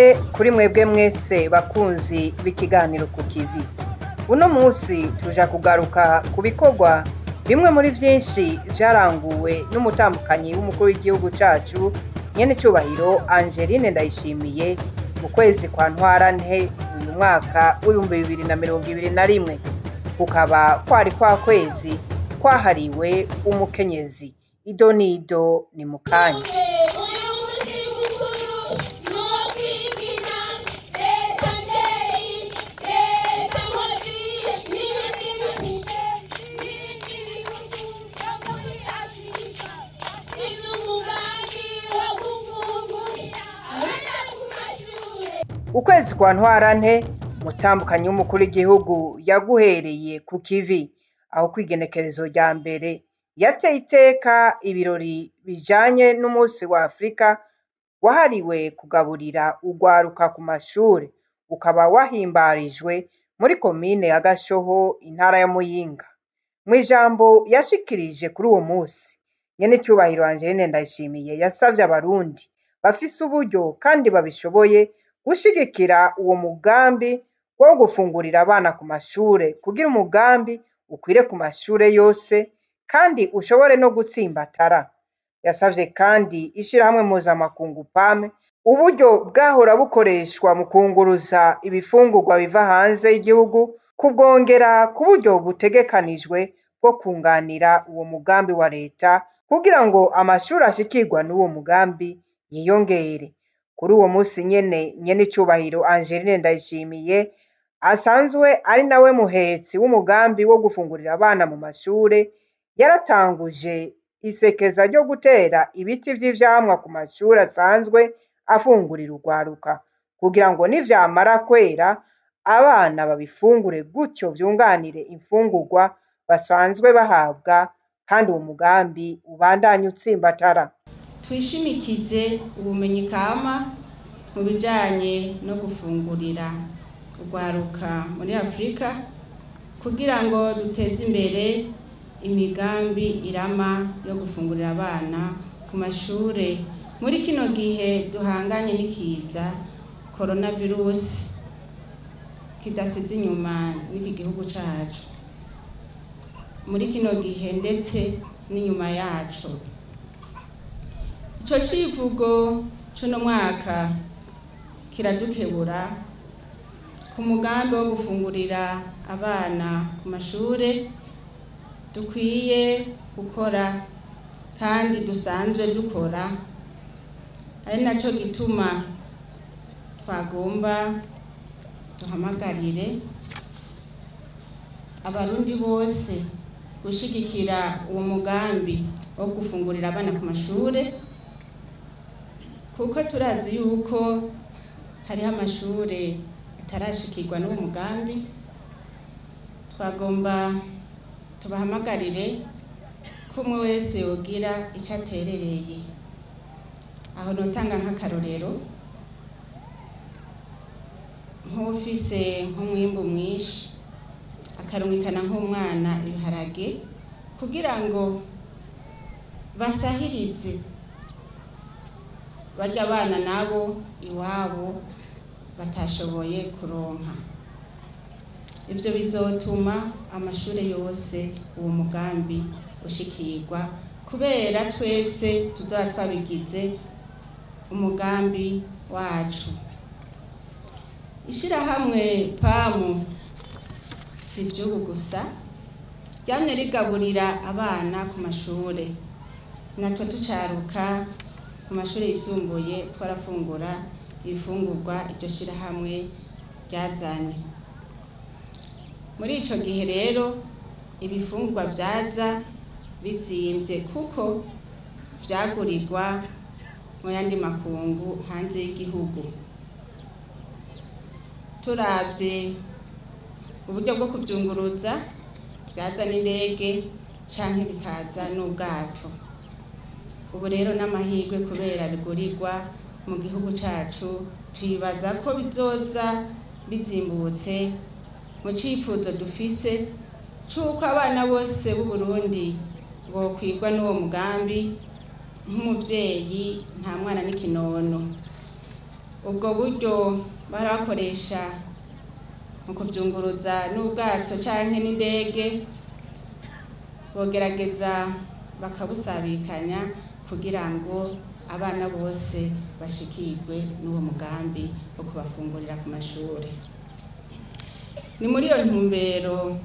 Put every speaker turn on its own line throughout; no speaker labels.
Ikaze kuri mwebwe mwese bakunzi b'ikiganiro ku kivi. Uno munsi tuja kugaruka ku bikorwa bimwe muri vyinshi vyaranguwe n'umutambukanyi w'umukuru w'igihugu cacu nyenecubahiro Angeline Ndayishimiye mu kwezi kwa Ntwarante uyu mwaka w'2021, kukaba kwari kwa kwezi kwahariwe umukenyezi. Ido nido ni mukanya. Ukwezi kwa Ntwarante umutambukanyi w'umukuru w'igihugu yaguhereye ku kivi, aho kw'igenekerezo rya mbere yateye iteka ibirori bijanye n'umusi wa Afrika wahariwe kugaburira urwaruka ku mashure, ukaba wahimbarijwe muri komine ya Gashoho intara ya Muyinga. Mw'ijambo yashikirije kuri uwo musi, nyenecubahiro Angeline Ndayishimiye yasavye abarundi bafise uburyo kandi babishoboye gushigikira uwo mugambi wo gufungurira abana ku mashure kugira umugambi ukwire ku mashure yose kandi ushobore no gutsimbatara. Yasavye kandi ishirahamwe mpuzamakungu PAM uburyo bwahora bukoreshwa mu kwunguruza ibifungurwa biva hanze y'igihugu kubwongera ku buryo butegekanijwe bwo kunganira uwo mugambi wa leta kugira ngo amashure ashikirwa n'uwo mugambi yiyongere. Kuri uwo musi nyene nyenecubahiro Angeline Ndayishimiye asanzwe ari nawe muhetsi w'umugambi wo gufungurira abana mu mashure, yaratanguje isekeza ryo gutera ibiti vy'ivyamwa ku mashure asanzwe afungurira urwaruka, kugira ngo nivyamara kwera abana babifungure gutyo vyunganire imfungurwa basanzwe bahabwa kandi uwo mugambi ubandanye utsimbatara.
Twishimikize ubumenyi kama mu bijanye no gufungurira urwaruka muri Afrika kugira ngo duteze imbere imigambi irama yo gufungurira abana ku mashure muri kino gihe duhanganye n'ikiza coronavirus kidasize inyuma n'iki gihugu cacu muri kino gihe ndetse n'inyuma yaco. Ico civugo c'uno mwaka kiradukebura ku mugambi wo gufungurira abana ku mashure dukwiye gukora kandi dusanzwe dukora, ari naco gituma twagomba duhamagarire abarundi bose gushigikira uwo mugambi wo gufungurira abana ku mashure, kuko turazi yuko hariho amashure atarashikirwa n'uwo mugambi. Twagomba tubahamagarire ko umwe wese yogira ico aterereye. Aho notanga nk'akarorero, nk'uwufise nk'umwimbu mwinshi akarungikana nk'umwana ibiharage kugira ngo basahirize barya abana nabo iwabo batashoboye kuronka. Ivyo bizotuma amashure yose uwo mugambi ushikirwa, kubera twese tuzoba twabigize umugambi wacu. Ishirahamwe PAM si ivy'ubu gusa, ryamye rigaburira abana ku mashure. Natwe tucaruka ku mashure yisumbuye twarafungura ibifungurwa iryo shirahamwe ryazanye. Muri ico gihe rero ibifungurwa vyaza bizimvye kuko vyagurirwa mu yandi makungu hanze y'igihugu. Turavye uburyo bwo kuvyunguruza vyaza n'indege canke bikaza n'ubwato. Ubu rero n'amahirwe kubera bigurirwa mu gihugu cacu, twibaza ko bizoza bizimbutse mu cifuzo dufise c'uko abana bose b'u Burundi bokwigwa n'uwo mugambi. Nk'umuvyeyi nta mwana n'ikinono. Ubwo buryo barabakoresha mu kuvyunguruza n'ubwato canke n'indege, bogerageza bakabusabikanya kugira ngo abana bose bashikirwe n'uwo mugambi wo kubafungurira ku mashure. Ni muri iyo ntumbero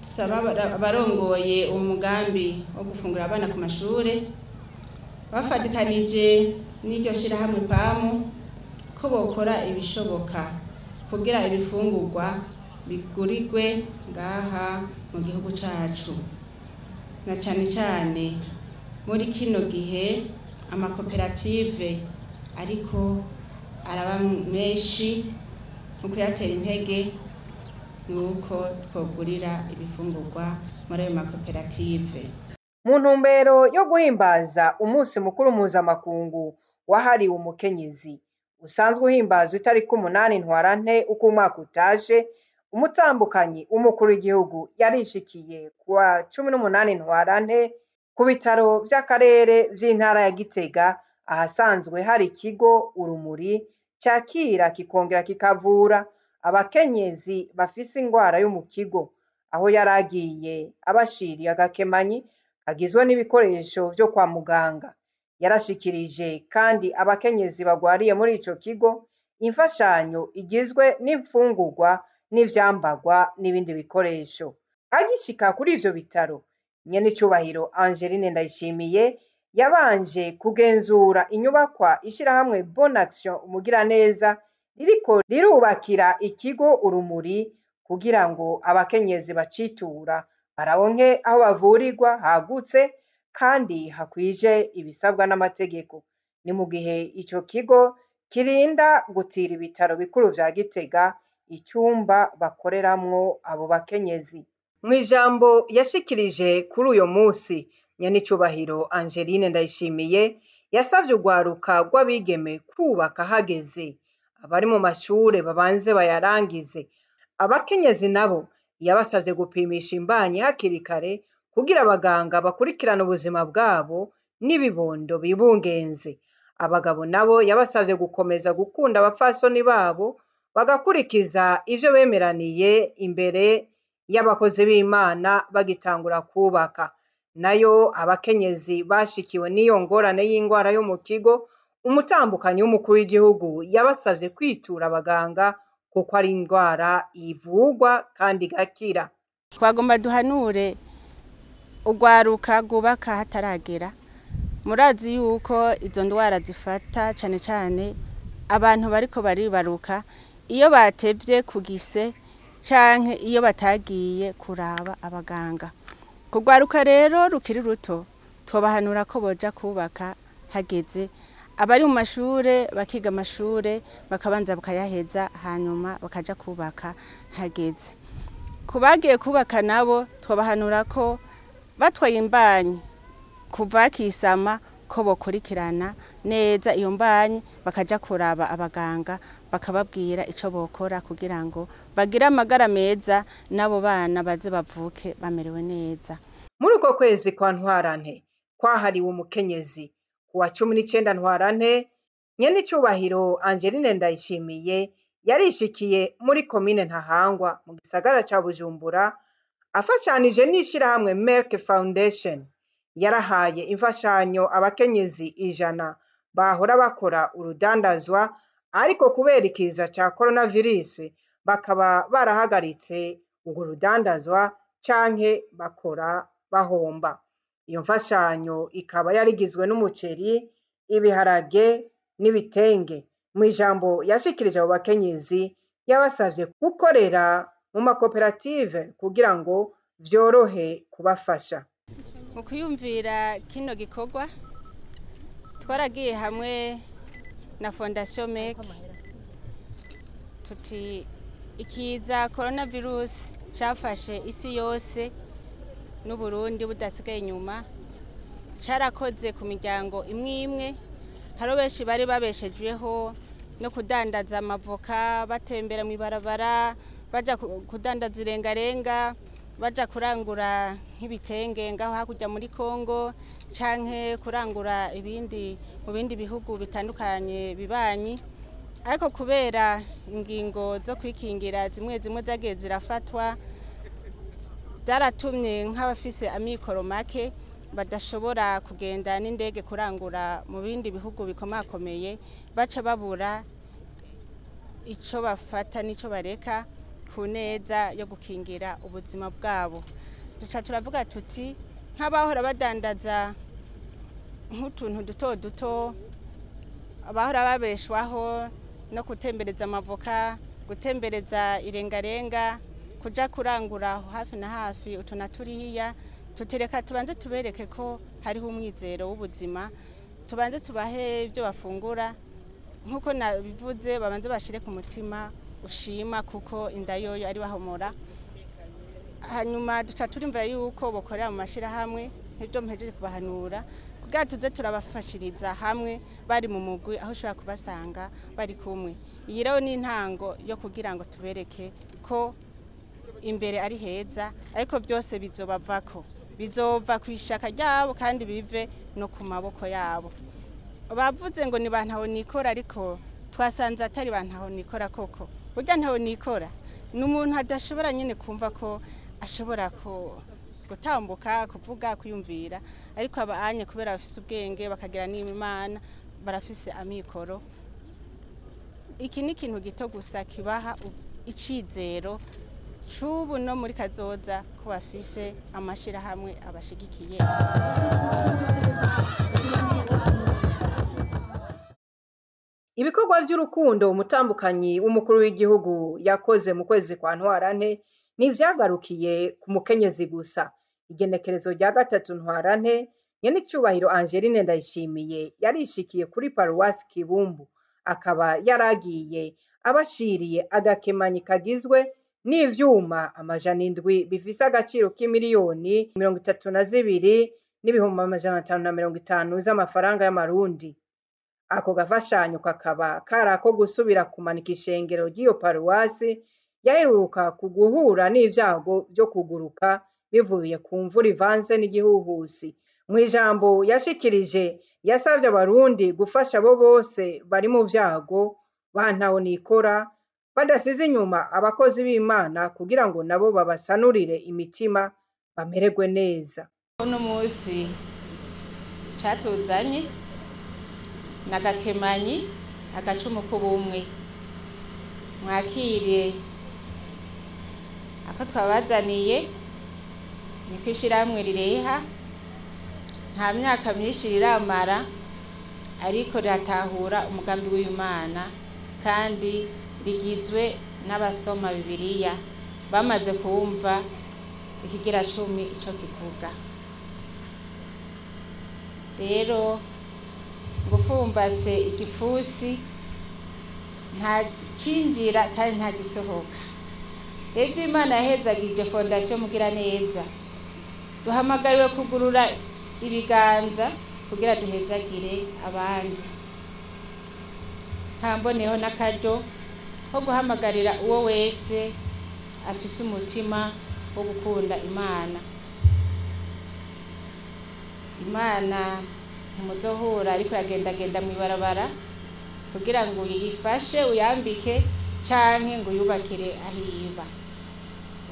dusaba abarongoye uwo mugambi wo gufungura abana ku mashure bafatikanije n'iryo shirahamwe PAMU ko bokora ibishoboka kugira ibifungurwa bigurirwe ngaha mu gihugu cacu, na cane cane muri kino gihe amakoperative ariko araba menshi. Mu kuyatera intege nuko twogurira ibifungurwa muri ayo makoperative.
Mu ntumbero yo guhimbaza umunsi mukuru mpuzamakungu wahariwe umukenyezi usanzwe uhimbazwa itariki 8 Ntwarante uko umwaka utashe, umutambukanyi w'umukuru w'igihugu yarishikiye kuwa 18 Ntwarante ku bitaro vy'akarere vy'intara ya Gitega, ahasanzwe hari ikigo Urumuri cakira kikongera kikavura abakenyezi bafise ingwara yo mu kigo, aho yaragiye abashiriye agakemanyi kagizwe n'ibikoresho vyo kwa muganga. Yarashikirije kandi abakenyezi bagwariye muri ico kigo imfashanyo igizwe n'imfungurwa n'ivyambarwa n'ibindi bikoresho. Agishika kuri ivyo bitaro, nyenicubahiro Angeline Ndayishimiye yabanje kugenzura inyubakwa ishirahamwe Bonne Action Umugiraneza ririko rirubakira ikigo Urumuri kugira ngo abakenyezi bacitura baronke aho bavurirwa hagutse kandi hakwije ibisabwa n'amategeko. Ni mu gihe ico kigo kirinda gutira ibitaro bikuru vya Gitega icumba bakoreramwo abo bakenyezi. Mw'ijambo yashikirije kuri uyo musi, nyenicubahiro Angeline Ndayishimiye yasavye urwaruka rw'abigeme kwubaka hageze, abari mu mashure babanze bayarangize. Abakenyezi nabo yabasavye gupimisha imbanyi hakiri kare kugira abaganga bakurikirane ubuzima bwabo n'ibibondo bibungenze. Abagabo nabo yabasavye gukomeza gukunda abapfasoni babo, bagakurikiza ivyo bemeraniye imbere y'abakozi b'Imana bagitangura kwubaka. Nayo abakenyezi bashikiwe n'iyo ngorane y'ingwara yo mu kigo, umutambukanyi w'umukuru w'igihugu yabasavye kwitura abaganga kuko ari ingwara ivurwa kandi igakira.
Twagomba duhanure urwaruka rwubaka hataragera. Murazi yuko izo ndwara zifata cane cane abantu bariko baribaruka iyo batevye kugise canke iyo batagiye kuraba abaganga. Kugwaruka rero rukiri ruto twobahanura ko boja kubaka hageze, abari mu mashure bakiga amashure bakabanza bakayaheza hanyuma bakaja kubaka hageze. Kubagiye kubaka nabo twobahanura ko batwaye imbanyi kuva kisama ko bokurikirana neza iyo mbanyi, bakaja kuraba abaganga bakababwira ico bokora kugira ngo bagire amagara meza n'abo bana baze bavuke bamerewe neza.
Muri uko kwezi kwa Ntwarante kwahariwe umukenyezi, kuwa 19 Ntwarante nyenicubahiro Angeline Ndayishimiye yarishikiye muri komine Ntahangwa mu gisagara ca Bujumbura afashanije n'ishirahamwe Merck Foundation. Yarahaye imfashanyo abakenyezi 100 bahora bakora urudandazwa, ariko kubera ikiza ca coronavirus bakaba barahagaritse urwo rudandazwa canke bakora bahomba. Iyo mfashanyo ikaba yarigizwe n'umuceri, ibiharage n'ibitenge. Mw'ijambo yashikirije abo bakenyezi yabasavye gukorera mu makoperative kugira ngo vyorohe kubafasha.
Mu kwiyumvira kino gikorwa twaragiye hamwe na Fondation Merck tuti ikiza coronavirus cafashe isi yose n'Uburundi budasigaye inyuma, carakoze ku miryango imwe imwe. Hariho benshi bari babeshejweho no kudandaza amavoka, batembera mw'ibarabara baja kudandaza irengarenga, Baja kurangura nk'ibitenge ngaho hakurya muri Kongo, canke kurangura ibindi mu bindi bihugu bitandukanye bibanyi. Ariko kubera ingingo zo kwikingira zimwe zimwe zagiye zirafatwa, byaratumye nk'abafise amikoro make badashobora kugenda n'indege kurangura mu bindi bihugu bikomakomeye, baca babura ico bafata n'ico bareka ku neza yo gukingira ubuzima bwabo. Duca turavuga tuti nk'abahora badandaza nk'utuntu duto duto, abahora babeshwaho no gutembereza amavoka, gutembereza irengarenga, kuja kurangura hafi na hafi utu na turiya, tutereka tubanze tubereke ko hariho umwizero w'ubuzima, tubanze tubahe ibyo bafungura. Nk'uko nabivuze, babanze bashire ku mutima ushima, kuko inda yoyo ari bahomora. Hanyuma duca turimva yuko bokorera mu mashirahamwe, nk'ibyo mpejeje kubahanura, kugira tuze turabafashiriza hamwe bari mu mugwi aho ushobora kubasanga bari kumwe. Iyi rero ni intango yo kugira ngo tubereke ko imbere ari heza, ariko byose bizobavako, bizova ku ishaka ryabo kandi bive no ku maboko yabo. Bavuze ngo ni ba ntahonikora, ariko twasanze atari ba ntahonikora koko. Burya ntahonikora ni umuntu adashobora nyine kumva ko ashobora gutambuka, kuvuga, kwiyumvira, ariko abanye kubera bafise ubwenge bakagira n'Imana, barafise amikoro. Iki ni ikintu gito gusa kibaha icizero c'ubu no muri kazoza ko bafise amashirahamwe abashigikiye.
Ibikorwa vy'urukundo umutambukanyi w'umukuru w'igihugu yakoze mu kwezi kwa Ntwarante ntivyagarukiye ku mukenyezi gusa. Igenekerezo rya 3 Ntwarante, nyenicubahiro Angeline Ndayishimiye yarishikiye kuri paruwasi Kibumbu, akaba yaragiye abashiriye agakemanyi kagizwe n'ivyuma 700 bifise agaciro k'imiliyoni 32,550,000 z'amafaranga y'amarundi. Ako gafashanyo kakaba kari ako gusubira kumanika ishengero ry'iyo paruwasi yaheruka ku guhura n'ivyago vyo kuguruka bivuye ku mvura ivanze n'igihuhusi. Mw'ijambo yashikirije, yasavye abarundi gufasha abo bose bari mu vyago ba ntahonikora, badasize inyuma abakozi b'Imana, kugira ngo nabo babasanurire imitima bamererwe neza.
Uno musi catuzanye nagakemanyi agacumu k'ubumwe, mwakire ako twabazaniye. Ni kw'ishirahamwe rireha, nta myaka myinshi riramara, ariko riratahura umugambi w'Imana, kandi rigizwe n'abasoma Bibiliya bamaze kumva ikigira cumi ico kivuga. Rero ngufumbase igifusi nta cinjira kandi nta gisohoka. Rero ivyo Imana yahezagije Fondation Mugiraneza, duhamagariwe kugurura ibiganza kugira duhezagire abandi. Ntamboneho n'akaryo ko guhamagarira uwo wese afise umutima wo gukunda Imana. Imana ntimuzohura ariko yagendagenda mw'ibarabara kugira ngo uyifashe uyambike canke ngo uyubakire aho iba.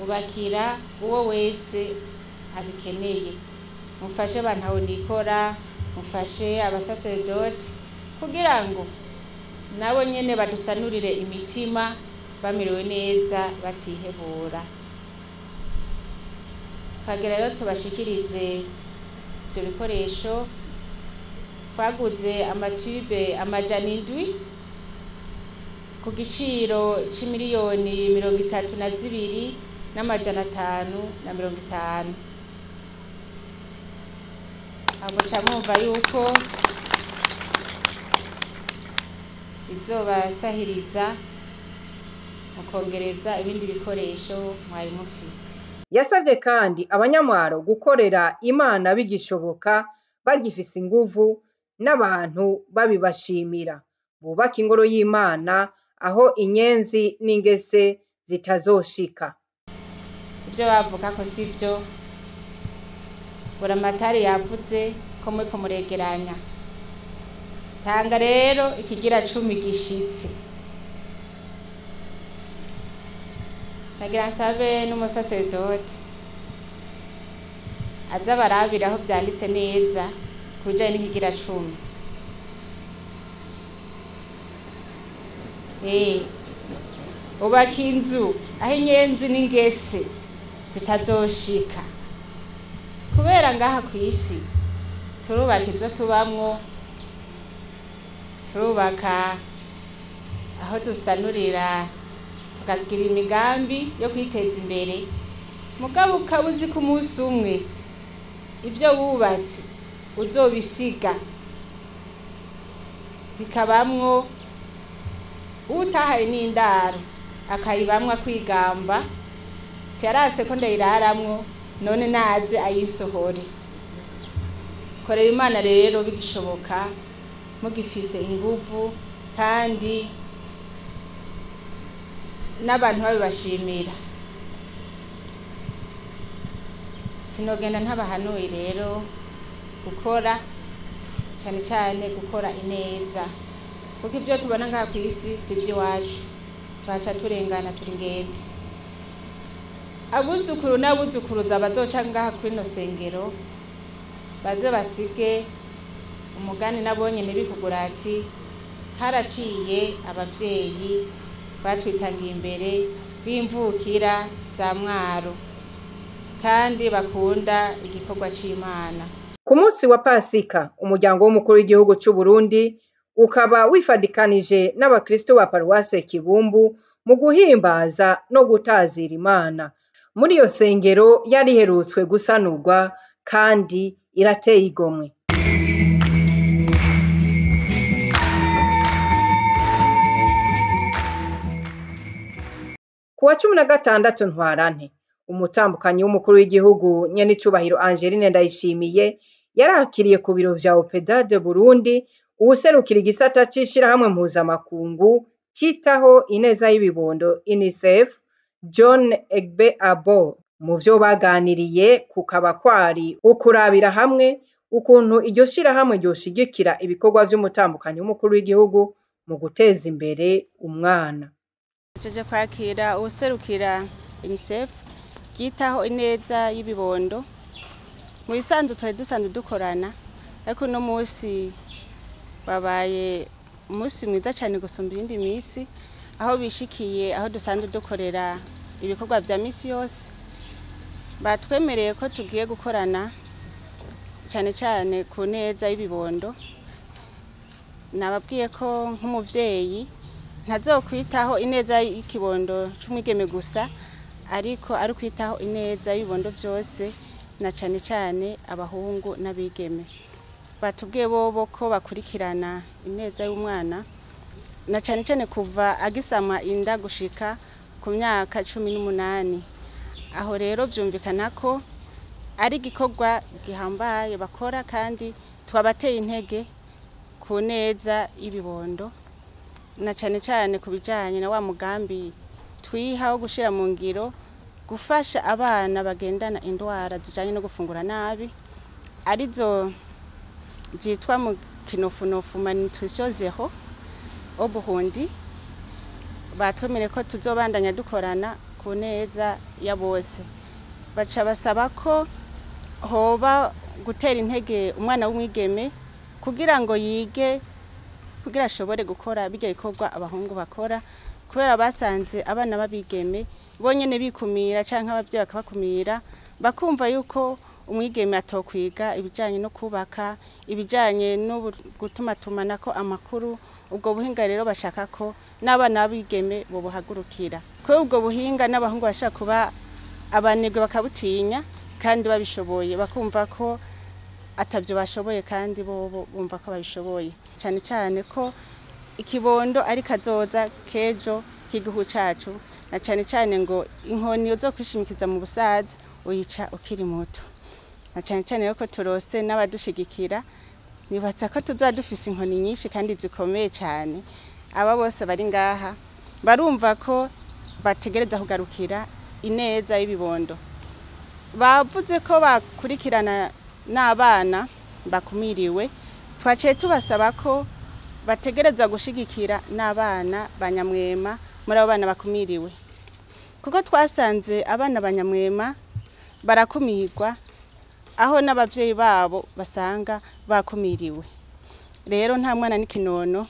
Ubakira uwo wese abikeneye. Mufashe bantahonikora, mufashe abasaseredoti, kugira ngo nabo nyene badusanurire imitima bamerewe neza batihebura. Twagera rero tubashikirize ivyo bikoresho. Twaguze amatube 700 ku giciro c'imiliyoni 32,550. Aho muca mwumva yuko bizobasahiriza mukongereza ibindi bikoresho mwari mufise.
Yasavye kandi abanyamwaro gukorera Imana bigishoboka, bagifise inguvu n'abantu babibashimira, bubaka ingoro y'Imana aho inyenzi n'ingese zitazoshika.
Ibyo bavuga ko si byo. Buramatari yavuze ko muriko muregeranya. Tanga rero ikigira 10 gishitse. Nagira nsabe n'umusaseredoti aza barabira aho vyanditse neza ku bijanye n'ikigira 10. Ubaka inzu aho inyenzi n'ingese zitazoshika. Kubera ngaha kw'isi turubaka izo tubamwo, turubaka aho dusanurira, tukagira imigambi yo kwiteza imbere. Mugabo ukaba uzi ko umunsi umwe ivyo wubatse uzobisiga bikabamwo utahaye n'indaro akayibamwo akwigamba yarase ko ndayiraramwo, none naze ayisohore. Korera Imana rero bigishoboka, mugifise inguvu kandi n'abantu babibashimira. Sinogenda ntabahanuye rero gukora cyane cyane gukora ineza, kuko ibyo tubona ngaha kw'isi si iby'iwacu, tuhaca turengana turi ingenzi. Abuzukuru n'abuzukuruza bazoca ngaha kuri ino sengero baze basige umugani nabonye bikugura ati haraciye abavyeyi batwitangiye imbere b'imvukira za Mwaro kandi bakunda igikorwa c'Imana.
Ku munsi wa Pasika, umuryango w'umukuru w'igihugu c'u Burundi ukaba wifadikanije n'abakristo ba paruwase Kibumbu mu guhimbaza no gutazira Imana. Muri iyo sengero yari iherutswe gusanurwa kandi irateye igomwe. Ku wa 16 Ntwarante, umutambukanyi w'umukuru w'igihugu nyenicubahiro Angeline Ndayishimiye yarakiriye ku biro vya OPEDA de Burundi uwuserukira igisata c'ishirahamwe mpuzamakungu citaho ineza y'ibibondo UNICEF, John Egbe Abo. Mu vyo baganiriye kukaba kwari ukurabira hamwe ukuntu iryo shirahamwe ryoshigikira ibikorwa vy'umutambukanyi w'umukuru w'igihugu mu guteza imbere umwana.
Tuje kwakira uwuserukira UNICEF ryitaho ineza y'ibibondo. Mu bisanzwe twari dusanzwe dukorana, ariko uno munsi babaye umunsi mwiza cyane gusumba iyindi minsi, aho bishikiye aho dusanzwe dukorera ibikorwa vya misi yose. Batwemereye ko tugiye gukorana cyane cyane ku neza y'ibibondo. Nababwiye ko nk'umuvyeyi ntazokwitaho ineza y'ikibondo c'umwigeme gusa, ariko ari kwitaho ineza y'ibibondo vyose na cyane cyane abahungu n'abigeme. Batubwiye bobo ko bakurikirana ineza y'umwana na cyane cyane kuva agisama inda gushika ku myaka 18. Aho rero vyumvikana ko ari igikorwa gihambaye bakora kandi twabateye intege ku neza y'ibibondo na cyane cyane ku bijanye na wa mugambi twiha wo gushira mu ngiro gufasha abana bagendana indwara zijanye no gufungura nabi, arizo zitwa mu kinofunofu malnutrition zero au Burundi. Batwemereye ko tuzobandanya dukorana ku neza ya bose. Baca basaba ko hoba gutera intege umwana w'umwigeme kugira ngo yige, kugira ashobore gukora bijya bikorwa abahungu bakora, kubera basanze abana babigeme bonyene bikumira canke abavyeyi bakabakumira, bakumva yuko umwigeme atokwiga ibijanye no kubaka, ibijanye no gutumatumanako amakuru. Ubwo buhinga rero bashaka ko n'abana babigeme bobuhagurukira, ko ubwo buhinga n'abahungu bashaka kuba abanebwe bakabutinya kandi babishoboye, bakumva ko atavyo bashoboye kandi bobo bumva ko babishoboye. Cyane cyane ko ikibondo ari kazoza kejo k'igihugu cacu, na cyane cyane ngo inkoni uzo kwishimikiza mu busaza uyica ukiri muto. Na cyane cyane ko turose n'abadushigikira, nibatsa ko tuzoba dufise inkoni nyinshi kandi zikomeye cyane. Aba bose bari ngaha barumva ko bategereza kugarukira ineza y'ibibondo. Bavuze ko bakurikirana n'abana bakumiriwe, twaciye tubasaba ko bategerezwa gushigikira n'abana ba nyamwema muri abo bana bakumiriwe, kuko twasanze abana ba nyamwema barakumirwa aho n'abavyeyi babo basanga bakumiriwe. Rero nta mwana n'ikinono,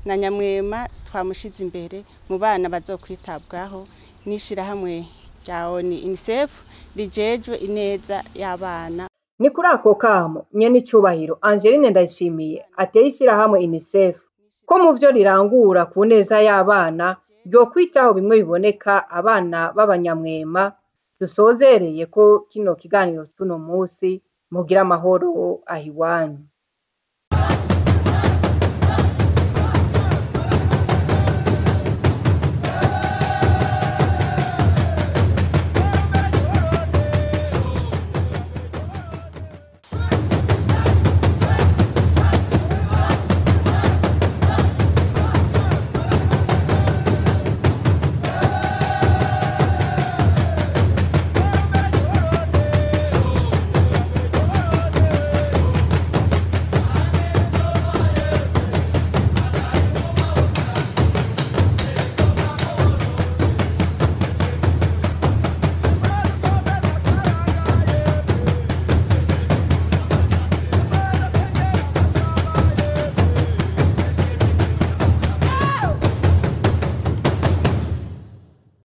na nyamwema twamushize imbere mu bana bazokwitabwaho n'ishirahamwe rya ONU UNICEF rijejwe ineza y'abana.
Ni kuri ako kamo nyenicubahiro Angeline Ndayishimiye ateye ishirahamwe UNICEF ko mu vyo rirangura ku neza y'abana ryokwitaho bimwe biboneka abana b'abanyamwema. Dusozereye ko kino kiganiro c'uno musi. Mugire amahoro aho iwanyu.